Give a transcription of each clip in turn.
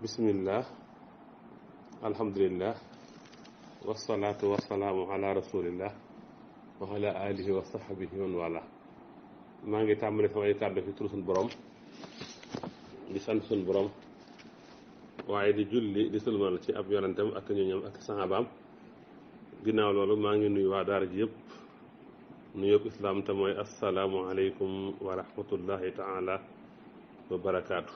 bismillah alhamdulillah wasalaatu wasalaamu ala rasulillah wa ala alihi wa sahbihi man wala. maa ngi tàmbali samay kàddu fi turu suñu borom di sant suñu borom waaye di julli di sulmal ci ab yonentam ak ñoñam ak sahabaam. ginnaaw loolu maa ngi nuyu waa daara ji yëpp nu yëpp islaam te mooy assalaamu aleykum wa rahmatullahi taala wa barakaatu.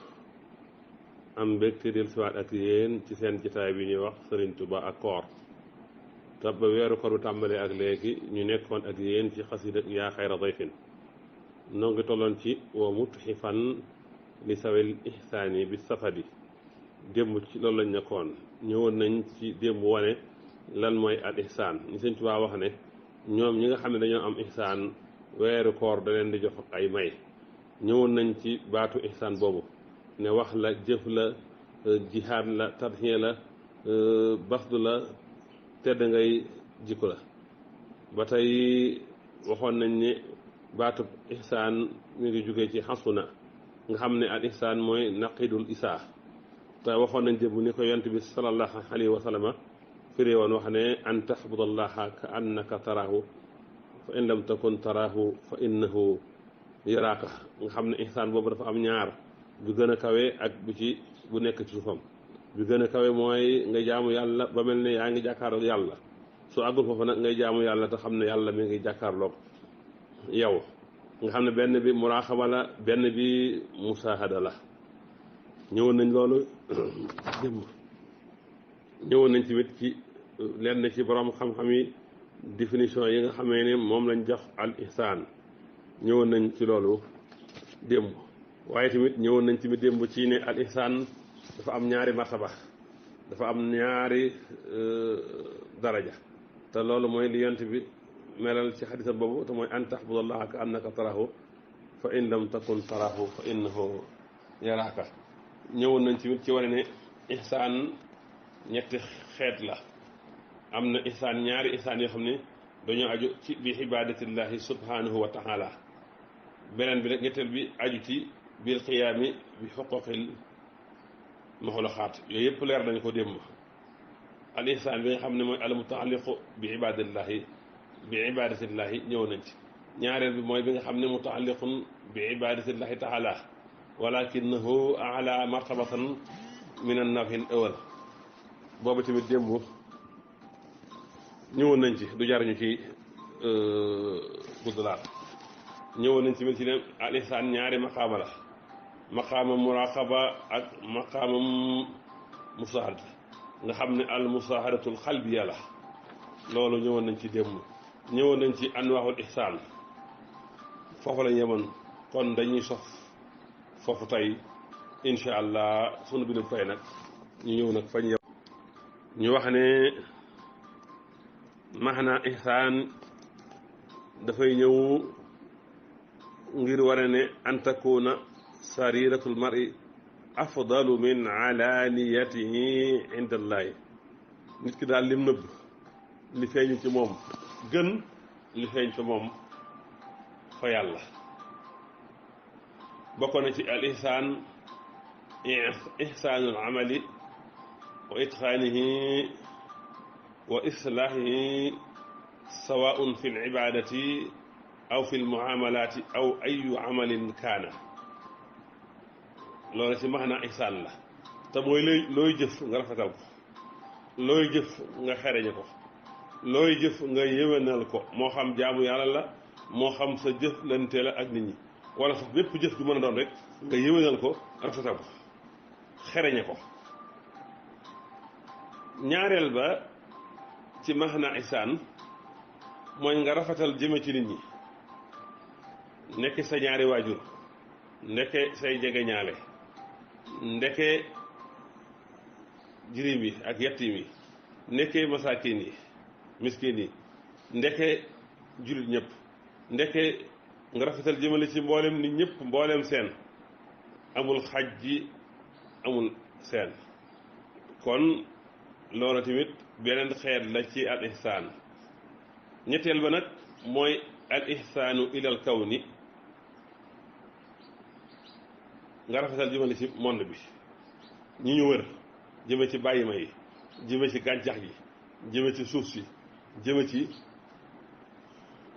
am mbégte del siwaat ak yéen ci seen jitaay bi ñuy wax Sëriñ Tuba ak koor te ba weeru koor bu tàmbalee ak léegi ñu nekkoon ak yéen ci xasida yaa xayra dayfin noo ngi tolloon ci wa mutxifan li sawil ihsaani bi safadi. démb ci loolu lañ nekkoon ñëwoon nañ ci démb wane lan mooy al ihsaan ñu Sëriñ Tuba wax ne ñoom ñi nga xam ne dañoo am ihsaan weeru koor da leen di jox ay may. ñëwoon nañ ci baatu ihsaan boobu ne wax la jëf la jihaad la tadxiya la basdu la tedd ngay jikko la. ba tey waxoon nañ ne baatu ihsaan mi ngi jógee ci xasuna nga xam ne al ihsaan mooy naqidul isaa te waxoon nañ démb ni ko yonent bi sallallahu alayhi wa sallam firee woon wax ne an taxbudallaha ka annaka taraahu fa in lam takun taraahu fa innahu yaraaka nga xam ne ihsaan boobu dafa am ñaar bi gën a kawe ak bu nekk ci suufam. bi gën a kawe mooy nga jaamu yàlla ba mel ne yaa ngi jàkkaarloog yàlla su àggul foofu nag ngay jaamu yàlla te xam ne yàlla mi ngi jàkkaarloog yow nga xam ne benn bi muraaxaba la benn bi musaahada la. ñëwoon nañ loolu démb ñëwoon nañ tamit ci lenn ci borom xam-xam yi définition yi nga xamee ne moom lañ jox al ihsaan ñëwoon nañ ci loolu démb. waaye tamit ñëwoon nañ tamit démb ci ne al ihsaan dafa am ñaari martaba dafa am ñaari daraja te loolu mooy li yonent bi melal ci xadisa boobu te mooy an taxbudallaha ka annaka tarahu fa in lam takun tarahu fa innahu yaraaka. ñëwoon nañ tamit ci wane ne ihsaan ñetti xeet la. am na ihsaan ñaari ihsaan yoo xam ne dañoo aju ci bi ibadatillahi subhanahu wa taala. beneen bi rek ñetteel bi aju ci bil qiyaami bi xuquqil maxluqaat. yooyu yëpp leer nañ ko démb. al ihsaan bi nga xam ne mooy al mutaalliqu bi ibadatillahi ñëw nañ ci. ñaareel bi mooy bi nga xam ne mutaalliqun bi ibadatillahi taala walakinahu ala martabatan min an nawhil awal. boobu tamit démb ñëwoon nañ ci du jar ñu ci guddalaat. ñëwoon nañ tamit ci ne al ihsaan ñaari maqaama la maqaama muraqaba ak maqaama musaahada nga xam ne al musaahadatul xalbiya la. loolu ñëwoon nañ ci démb. ñëwoon nañ ci anwaahul ihsaan foofu la yemoon kon dañuy sof foofu tey incha allah sunu bindu tey nag ñu ñëw nag fañ yem. ñu wax ne maana ihsaan dafay ñëw ngir wane ne an takuna sariratul mar'i afdalu min alaniyatihi inda allahi. nit ki daal lim nëbb li feeñ ci moom gën li feeñ ci moom fa yàlla. bokk na ci al ihsaan ihsaanul amali wa itqaanihi wa islaahihi sawaun fi l ibadati aw fi l muamalaati aw ayu amalin kaana. loolu ci maana ihsaan la te mooy looy jëf nga rafetal ko looy jëf nga xereñe ko looy jëf nga yéwénal ko moo xam jaamu yàlla la moo xam sa jëflante la ak nit ñi wala sax bépp jëf ju mën a doon rek nga yéwénal ko rafetal ko xereñe ko. ñaareel ba ci maana ihsaan mooy nga rafetal jëme ci nit ñi. nekk sa ñaari waajur ndeke say jegeñaale ndeke jirim yi ak yettim yi ndeke masaakin yi miskin yi ndeke jullit ñëpp ndeke nga rafetal jëmale ci mboolem nit ñëpp mboolem seen amul xaj ji amul seen. kon loolu tamit beneen xeet la ci al ihsaan. ñetteel ba nag mooy al ihsaanu ilal kawni nga rafetal jëmale ci monde bi ñi ñu wër jëme ci bàyyi ma yi jëme ci gàncax gi jëme ci suuf si jëme ci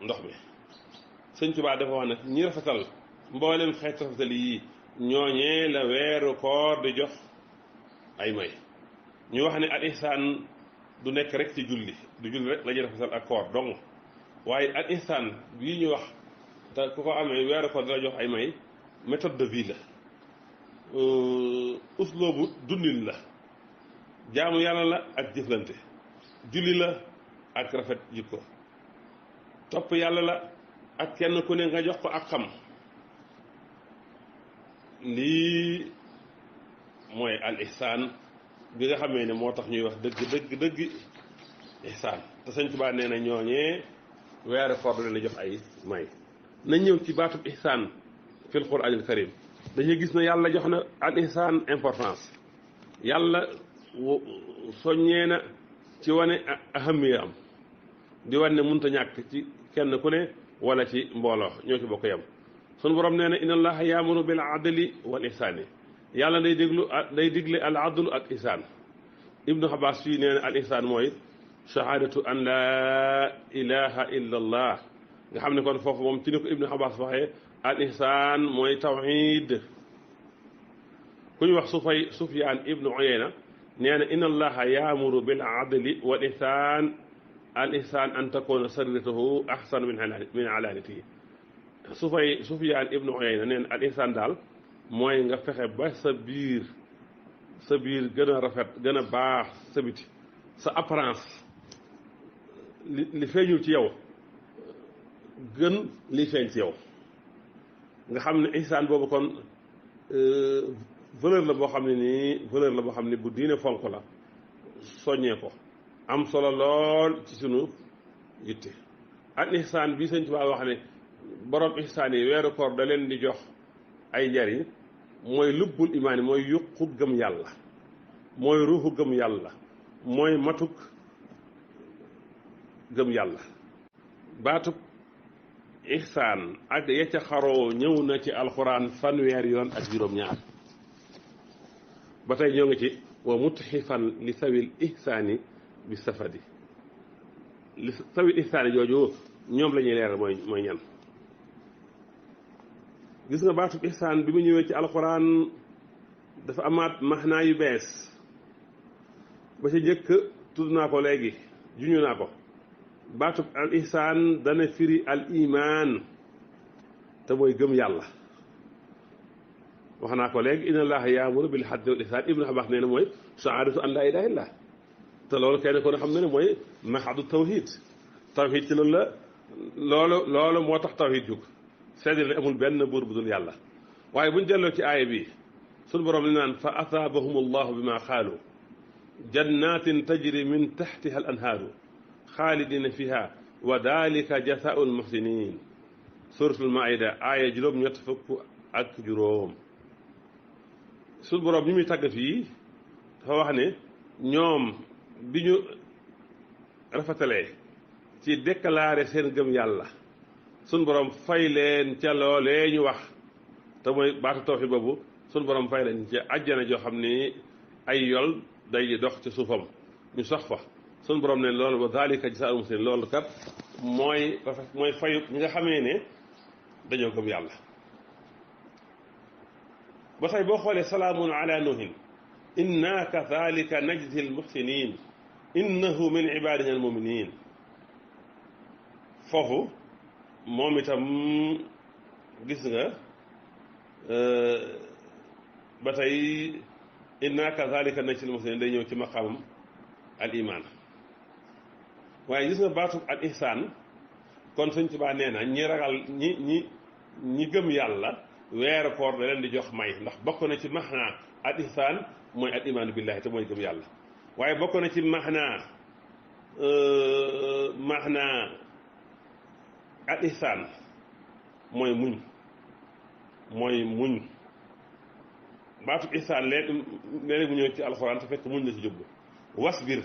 ndox mi. Sëñ Tuubaa dafa wax nag ñi rafetal mboolem xeet rafetal yi ñooñee la weeru koor di jox ay may. ñu wax ne al ihsaan du nekk rek ci julli du julli rek la ñuy rafetal ak koor donc waaye al ihsaan bii ñu wax te ku ko amee weeru koor dina jox ay may méthode de vie la, usloobu dundin la, jaamu yàlla la ak jëflante, julli la ak rafet jikko, topp yàlla la ak kenn ku ne nga jox ko ak xam. lii mooy al ihsaan bi nga xamee ne moo tax ñuy wax dëgg ihsaan te Sëñ Tuubaa nee na ñooñee weeru koor da leen jox ay may. nañ ñëw ci baatub ihsaan fil quraanil karim dañuy gis ne yàlla jox na al ihsaan importance. yàlla soññee na ci wane ahamiya am di wane ne mënut a ñàkk ci kenn ku ne wala ci mbooloo ñoo ci bokk yam. sunu borom nee na inna allaha yaamuru bil adli wal ihsaani yàlla day digle al adlu ak ihsaan. Ibnu Abbas fii nee na al ihsaan mooy shahadatu an laa ilaha illa allah nga xam ne kon foofu moom ci ni ko Ibnu Abbas waxee al ihsaan mooy tawhid. ku ñu wax Sufyaan ibnu Uyayna nee na inna allaha yaamuru bil adli wal ihsaan al ihsaan an takuna sariratuhu ahsan min alaanitihi. Sufyaan ibnu Uyayna nee na al ihsaan daal mooy nga fexe ba sa biir gën a rafet gën a baax sa biti sa apparence li feeñul ci yow gën li feeñ ci yow nga xam ne ihsaan boobu kon valeur la boo xam ne nii bu diine fonk la soññee ko am solo lool ci sunu yitte. al ihsaan bi Sëñ Tuubaa wax ne borom ihsaan yi weeru koor da leen di jox ay njariñ mooy lubbul imaan mooy yuqu gëm yàlla, mooy ruuxu gëm yàlla, mooy matuk gëm yàlla. baatub ihsaan ak ya ca xaroo ñëw na ci alxuraan fanweer yoon ak juróom-ñaar. ba tey ñoo ngi ci wa mutxifan li sawil ihsaani bi safadi. li sawil ihsaani jooju ñoom la ñuy leeral mooy ñan. gis nga baatub ihsaan bi mu ñëwee ci alxuraan dafa amaat maxnaa yu bees. ba ci njëkk tudd naa ko léegi juñu naa ko baatub al ihsaan dana firi al imaan te mooy gëm yàlla. wax naa ko léegi inna allaha yaamuru bil adli wal ihsaan. Ibnu Abbas nee na mooy shahaadatu an laa ilaaha illallah te loolu kenn ko ne xam ne mooy mahadu tawhid ci loolu moo tax tawhid jóg seede ne amul benn buur bu dul yàlla. waaye buñ delloo ci aaya bi suñu borom li naan fa asaabahum allahu bima qaalu jannatin tajri min taxtiha al anhaaru xaalidina fiha wa dalika jasaau almuxsinin. suratul maida aaya juróom-ñett fukk ak juróom. suñu borom ñi muy tàgg fii dafa wax ne ñoom bi ñu rafetalee ci déclaré seen gëm yàlla suñ borom fay leen ca loolee ñu wax te mooy baatu tawxiid boobu suñ borom fay leen ca àjjana joo xam ni ay yol day dox ci suufam ñu sax fa. suñ borom ne loolu wa zalika jazaa'ul muhsinin loolu kat mooy fayu ñi nga xamee ne dañoo gëm yàlla. ba tey boo xoolee salaamun ala nuhin inna kadhalika najzi al muhsinin innahu min ibadina al muminin. foofu moom itam gis nga ba tey inna kazalika najzil muhsinin day ñëw ci maqaamam al iman. waaye gis nga baatub al ihsaan kon Sëñ Tuubaa nee na ñi ragal ñi gëm yàlla weeru koor da leen di jox may ndax bokk na ci maxnaa al ihsaan mooy al imaanu billahi te mooy gëm yàlla. waaye bokk na ci maxnaa al ihsaan mooy muñ baatu ihsaan léeg-léeg mu ñëw ci alxuraan te fekk muñ la ci jublu. wasbir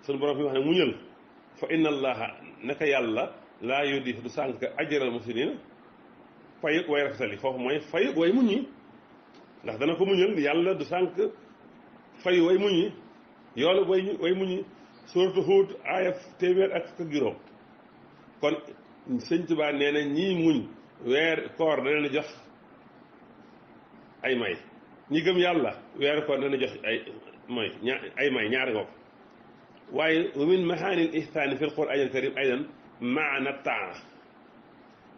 sunu borom fi wax ne muñal fa inna allaha naka yàlla laa yudiif du sànk ajral muhsinin fayuk way rafetali. foofu mooy fayuk way muñ yi ndax dana ko muñal yàlla du sànk fay way muñi yoolu way muñi suuratu Huud aaya téeméer ak fukk ak juróom kon sëñ Tuubaa nee na ñii muñ koor da leen jox ay may ñi gëm yàlla weeru koor dana jox ay may ñaari ngoog waaye wa min mahaani l ihsaani fi l quraan al karim aydan maana taa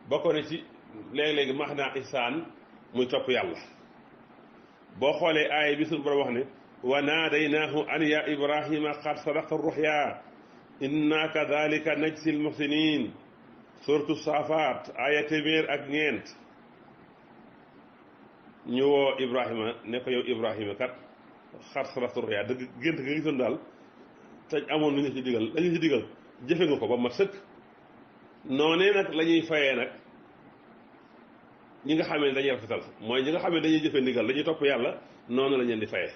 bokk na ci léegi-léegi maana ihsaan muy topp yàlla boo xoolee aaya bi suñu borom wax ne wa naadaynaahu an ya ibrahima qad sadaqta ruxya inna kadalika najzi l muxsinin suratu saafaat aaya téeméer ak ñeent ñu woo Ibrahima ne ko yow Ibrahima kat xar sadaqta ruya dëgg gént nga gisoon daal te amoon lu ñu ci digal la ñu ci digal jëfe nga ko ba mat sëkk noonee nag la ñuy fayee nag ñi nga xamee ne dañuy rafetal mooy ñi nga xam ne dañuy jëfe ndigal dañuy topp yàlla noonu la ñu leen di fayee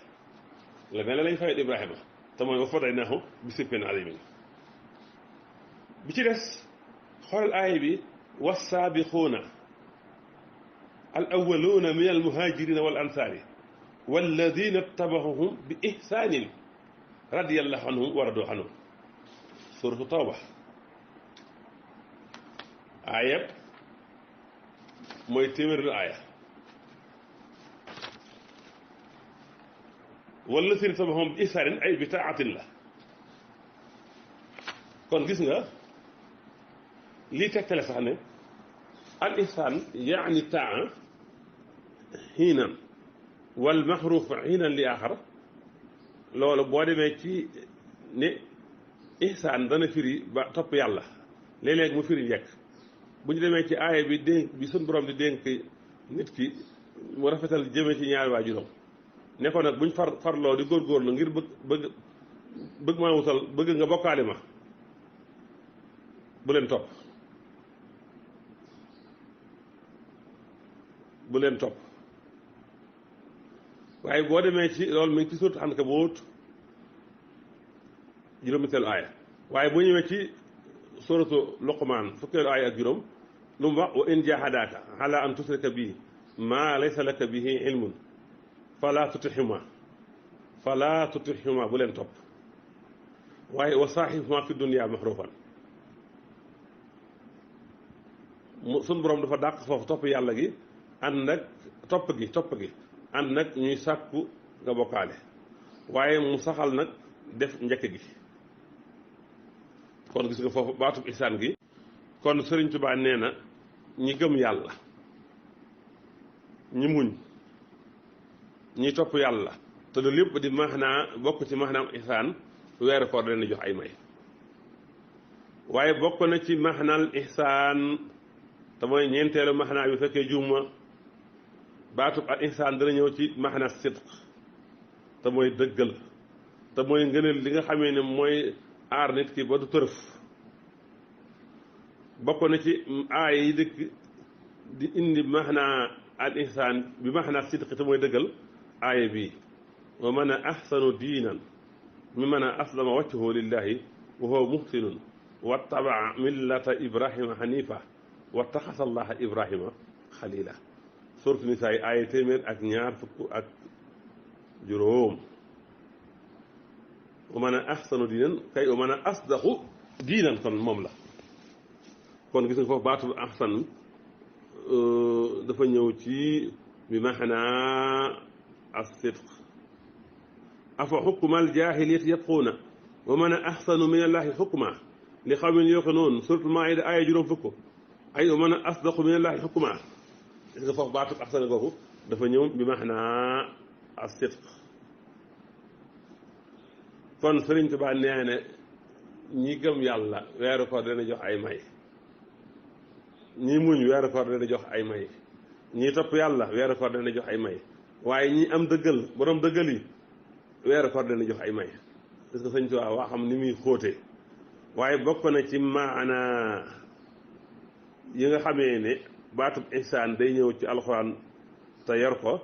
la mel ne lañ fayee Ibrahima te mooy wa fadaynaahu bi sibhin aziim bi ci des xoolal aaya bi wassaabiquuna al awwaluuna min al muhaajiriina wal ansaari walladiina tabauhum bi ihsaanin radiyallahu anhum wa radu anhum suuratu tawba aaya mooy téeméeru aaya walladiina tabauhum bi ihsaanin ay bi taatin la kon gis nga lii tegtale sax ne al ihsaan yaani taa xiinan wal maxruuf xiinan li axar loolu boo demee ci ne ihsaan dana firi ba topp yàlla léeg-léeg mu firi njekk bu ñu demee ci aaya bi dénk bi suñ borom di dénk nit ki mu rafetal jëme ci ñaari waajuram ne ko nag buñ farloo di góorgóorlu ngir bëgg maa wutal bëgg nga bokkaale ma bu leen topp waaye boo demee ci loolu mi ngi ci suuratu Ankabut juróomi-teelu aaya waaye boo ñëwee ci suuratu Luqmaan fukkeelu aaya ak juróom lu mu wax wa in jahadaaka ala an tusrika bii maa laysa laka bihi ilmun falaa tutixhuma bu leen topp waaye wa saaxibhuma fi dunya maxruufan suñ borom dafa dàq foofu topp yàlla gi ànd ak topp gi ànd nag ñuy sàkku nga bokkaale waaye mu saxal nag def njëkk gi kon gis nga foofu baatub ihsaan gi kon Sëriñ Tuubaa nee na ñi gëm yàlla ñi muñ ñi topp yàlla te loolu lépp di maanaa bokk ci maanaam ihsaan weeru koor da leen jox ay may waaye bokk na ci maanaal ihsaan te mooy ñeenteelu maanaa bi fekkee juuma baatub al ihsaan dana ñëw ci maanaa sidq te mooy dëggal te mooy ngëneel li nga xamee ne mooy aar nit ki ba du tërëf bokk na ci aaya yi dëkk di indi maanaa al ihsaan bi maanaa sidq te mooy dëggal aaya bii wa man ahsanu diinan mimman aslama wajhahu lillahi wa huwa muhsinun wattabaa millata ibrahima hanifa wattaxasa allaha ibrahima xalila suuratu nisaa yi aaya téeméer ak ñaar fukk ak juróom wa man ahsanu diinan kay wa man asdaqu diinan kon moom la kon gis nga foofu baatu ahsan dafa ñëw ci bi maanaa as-sidq afa xukmal jaahiliyati yabquuna wa man ahsanu min allahi xukma li qawmin yuuqinuun suuratul maa'ida aaya juróom fukk ay wa man asdaqu min allahi xukma gis nga foofu baatu ahsan googu dafa ñëw bi maanaa as-sidq kon Sëriñ Tuubaa nee na ñi gëm yàlla weeru koor dana jox ay may ñi muñ weeru koor dana jox ay may ñi topp yàlla weeru koor dana jox ay may waaye ñi am dëggal borom dëggal yi weeru koor dana jox ay may parce que Sëriñ Tuubaa waa xam ni muy xóote waaye bokk na ci maana yi nga xamee ne baatub ihsaan day ñëw ci alxuraan te yor ko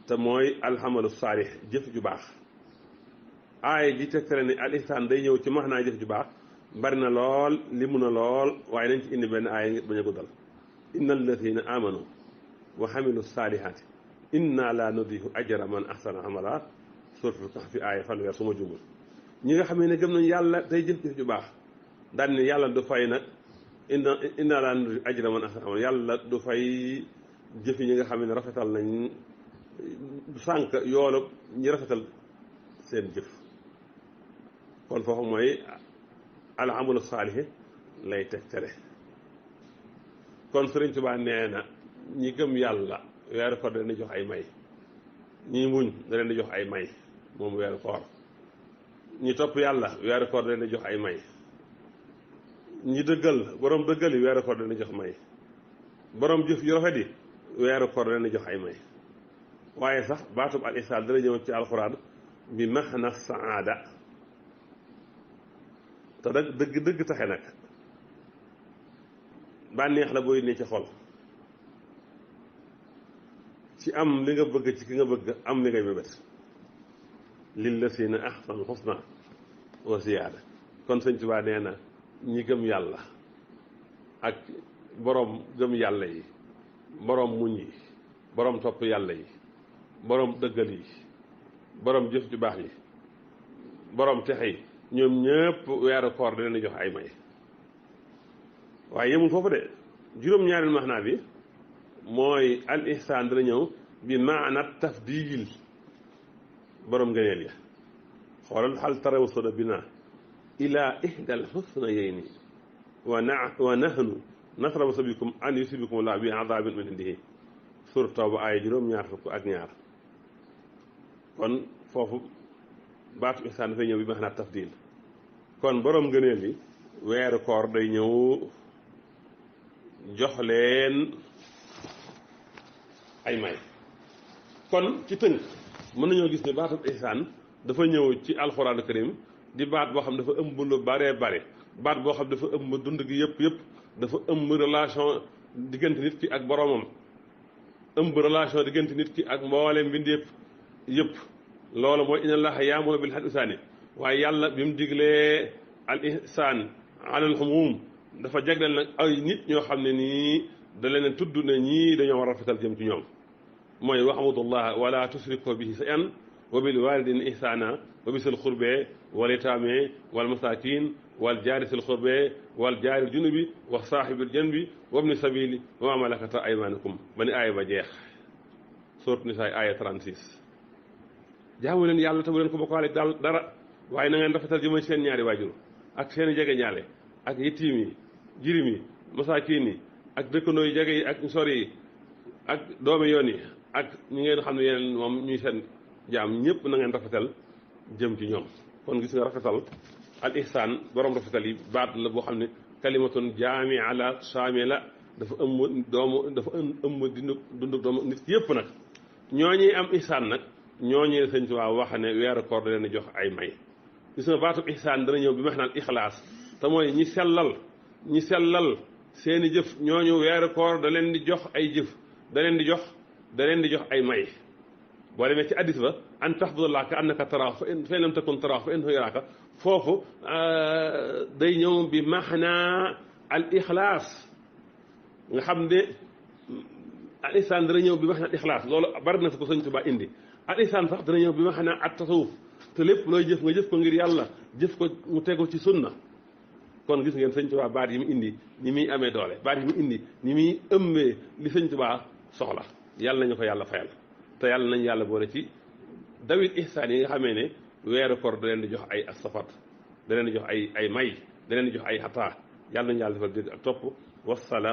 te mooy alxamalu saalix jëf ju baax aaya ji tegtale ne al ihsaan day ñëw ci maanaa jëf ju baax bari na lool limu na lool waaye nañ ci indi benn aaya ngir bañ a guddal inna alladina amanu wa xamilu saalihaati inna la nudihu ajra man ahsana amala surtout tax fi aaya fanweer su ma jumul ñi nga xam ne gëm nañ yàlla tey jëf jëf ju baax daan ne yàlla du fay nag inna laa nudhi'u ajra man ahsana amalan yàlla du fay jëf yi ñi nga xam ne rafetal nañ sànq yoolub ñi rafetal seen jëf kon foofu mooy al amalu saalih lay tegtale kon Sëriñ Tuubaa nee na ñi gëm yàlla weeru koor da leen di jox ay may ñi muñ da leen di jox ay may moom weeru koor ñi topp yàlla weeru koor da leen di jox ay may ñi dëggal borom dëggal yi weeru koor da leen di jox may borom jëf yu rafet yi weeru koor da leen di jox ay may waaye sax baatub al ihsaan dana ñëw ci alxuraan bi maxna saada te nag dëgg taxe nag bànneex la booy ne ci xol ci am li nga bëgg ci ki nga bëgg am li ngay mébét lillazina ahsanul husna wa ziyaada kon Sëñ Tuubaa nee na ñi gëm yàlla ak boroom gëm yàlla yi boroom muñ yi boroom topp yàlla yi boroom dëggal yi boroom jëf ju baax yi boroom texe yi ñoom ñëpp weeru koor da leen di jox ay may waaye yemul foofu de juróom-ñaareel maxnaa bi mooy al ihsaan dana ñëw bi maana tafdiil boroom ngëneel ya xoolal hal tarawsuna bina ila ihdal husnayayni wa nahnu natrawasu bikum an yusibikum laa bi adabin min indihi suur Tawba aaya juróom-ñaar fukk ak ñaar kon foofu baatu ihsaan dafay ñëw bi maana tafdiil kon boroom ngëneel yi weeru koor day ñëw jox leen ay may kon ci tënk mën nañoo gis ne baatu ihsaan dafa ñëw ci alxuraanu karim di baat boo xam dafa ëmb lu bare bare baat boo xam dafa ëmb dund gi yëpp dafa ëmb relation diggante nit ki ak boromam ëmb relation diggante nit ki ak mboolem mbindeef yëpp loolu mooy inna allaha yaamuru bil ihsaani waaye yàlla bi mu diglee al ihsaan alal umum dafa jagleel nag ay nit ñoo xam ne nii da leen tudd ne ñii dañoo war a rafetal jëm ci ñoom mooy wa'budullaha wala tusriku bihi shay'an wa bil walidayni ihsana wa bisil qurbe wal yataame wal masakin wal jaari sil qurbe wal jaari junubi wa saahibil janbi wa ibni sabili wa ma malakata aymanukum ba ni aaya ba jeex sourate Nisaa aaya 36 jaamu leen yàlla te bu leen ko bokkaale daal dara waaye na ngeen rafetal jëmee seen ñaari waajur ak seen jege ñaale ak yitiim yi jirim yi masaakiin yi ak dëkkandoo yi jege yi ak sori yi ak doomi yoon yi ak ñi ngeen xam ne yeneen moom ñuy seen jaam ñëpp na ngeen rafetal jëm ci ñoom kon gis nga rafetal al ihsaan borom rafetal yi baat la boo xam ne kalimatun jaamia la saamila dafa ëmb dundu doomu nit ki yëpp nag ñooñuy am ihsaan nag ñooñu Sëñ Tuubaa wax ne weeru koor da leen jox ay may gis nga baatu ihsaan dana ñëw bi ma xam naan ixlaas te mooy ñi sellal seeni jëf ñooñu weeru koor da leen di jox ay jëf da leen di jox ay may boo demee ci addis ba an taxbudallaah ka annaka taraahu fa in lam takun taraahu fa innahu yaraaka foofu day ñëw bi maxnaa al ixlaas nga xam ne al ihsaan dana ñëw bi maxnaa al ixlaas loolu bari na fi ko Sëñ Tuubaa indi al ihsaan sax dana ñëw bi maxnaa at tasawuf te lépp looy jëf nga jëf ko ngir yàlla jëf ko mu tegu ci sunna kon gis ngeen Sëñ Tuubaa baat yi mu indi ni muy amee doole baat yi mu indi ni muy ëmbee li Sëñ Tuubaa soxla yàlla nañu ko yàlla fayal te yàlla nañu yàlla boole ci dawit ihsaan yi nga xamee ne weeru koor da leen di jox ay asafat da leen di jox ay may da leen di jox ay xataa yàlla nañu yàlla defal dégg ak topp wasalaam